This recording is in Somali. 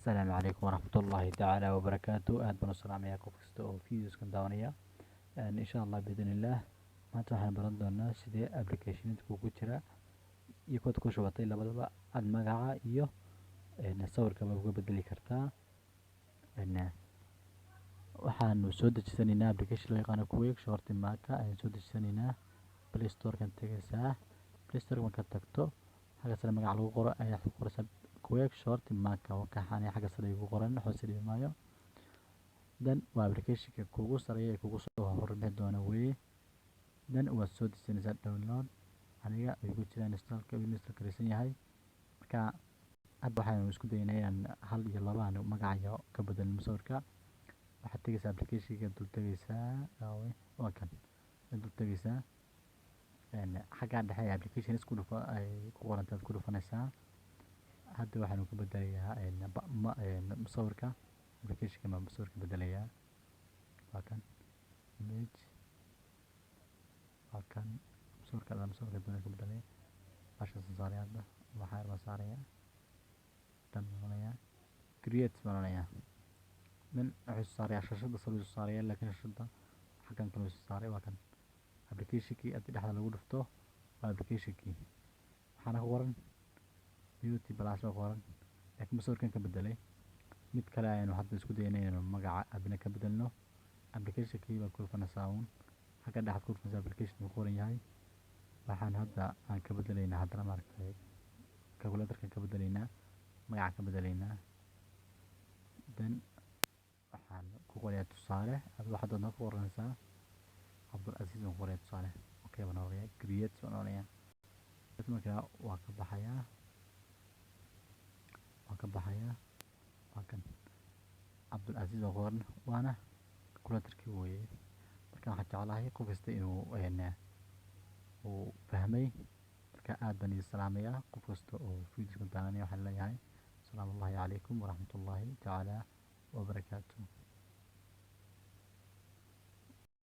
Asalaamu calaykum waraxmatullaahi tacaala wabarakaatu. Aad baan u salaamayaa qof kasta oo videoskan daawanaya. Insha Allah, biidnillaah, maanta waxaan baran doonaa sidee applicationada kugu jira iyo kuwaad ku shubatay labadaba aad magaca iyo sawirkaba uga bedeli kartaa. Waxaanu soo dejisanaynaa application loo yaqaano Quick Short Maker ayaan soo dejisanaynaa. Play Store-kan tegaysaa. Play Store markaad tagto, xagga sare magaca lagu qoro ayaa ku qoraysaa Quick Short Maker. Wakaxaan xagga sare igu qoran, hoose dhibi maayo. Then waa applicationka kugu sareeya ee kugu soo horbixi doona weye. Then waad soo dejisanaysaa, download. Aniga igu jira installka, uu install garaysan yahay. Marka hadda waxaanu isku daynaa inaan hal iyo laba aan magaca ka bedelno sawirka. Waxaad tegaysaa applicationka, dul tegaysaa. Waa kan, dul tegaysaa. Xagga dhexe ee application isku dhufa ay ku qorantaad ku dhufanaysaa. Hadda waxaanu ka bedelayaa sawirka. Applicationka baan sawirka bedelayaa. Waa kan image, waa kan sawirka dhan. Sawirka doonaya ka bedelaya, baashaasaan saaraya. Hadda waxaa yar baan saaraya, done baan odhanayaa, create baan odhanayaa. Then wuxuu soo saarayaa shaashadda sare soo saaraya, laakiin shaashadda xaggan kale soo saaray. Waa kan applicationkii. Haddii dhexda lagu dhufto, waa applicationkii. Waxaana ku qoran Beauty Plus baa ku qoran, laakiin sawirkan ka bedelay. Mid kale ayaynu hadda isku daynay inaynu magaca adna ka bedelno. Applicationkii baad ku dhufanaysaa uun, xagga dhexaad ku dhufanaysaa, application ku qoran yahay. Waxaan hadda aan ka bedelaynaa haddana, maaragtay, calculatorkan ka bedelaynaa, magaca ka bedelaynaa. Then waxaan ku qorayaa tusaale, ad waxaad doontaa ku qoranaysaa. Cabdulcasiis baan ku qorayaa tusaale. Okay baan odhanayaa, create baan odhanayaa. Markaa waa ka baxayaa, waa ka baxayaa. Waa kan Cabdulcasiis baa qoran, waana calculatorkii weeye. Marka waxaan jeclahay qof kasta inuu uu fahmay. Marka aad baan idin salaamayaa. Qof kasta oo videoska daawanaya waxaan leeyahay asalaamu calaykum waraxmatullaahi tacaala wabarakaatu.